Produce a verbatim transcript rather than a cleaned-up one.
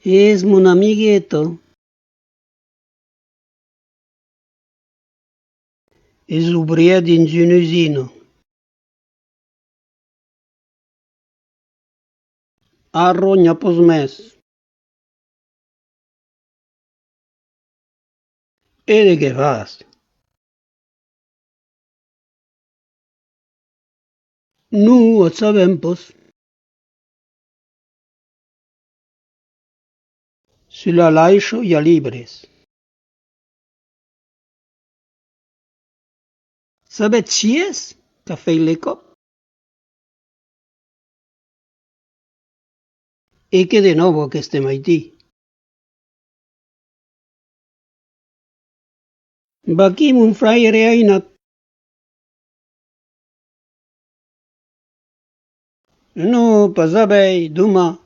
Es mon amigueta. Es obrièr dins una usina. Ara n'i a pas mès. E de qué fas? Non, o sabèm pas. Sus la laissa i a libres. Sabètz qui es qu'a fèit le còp? E qué de nòu aqueste maitin? Vaquí mon fraire ainat. Non, pas avèi, doman,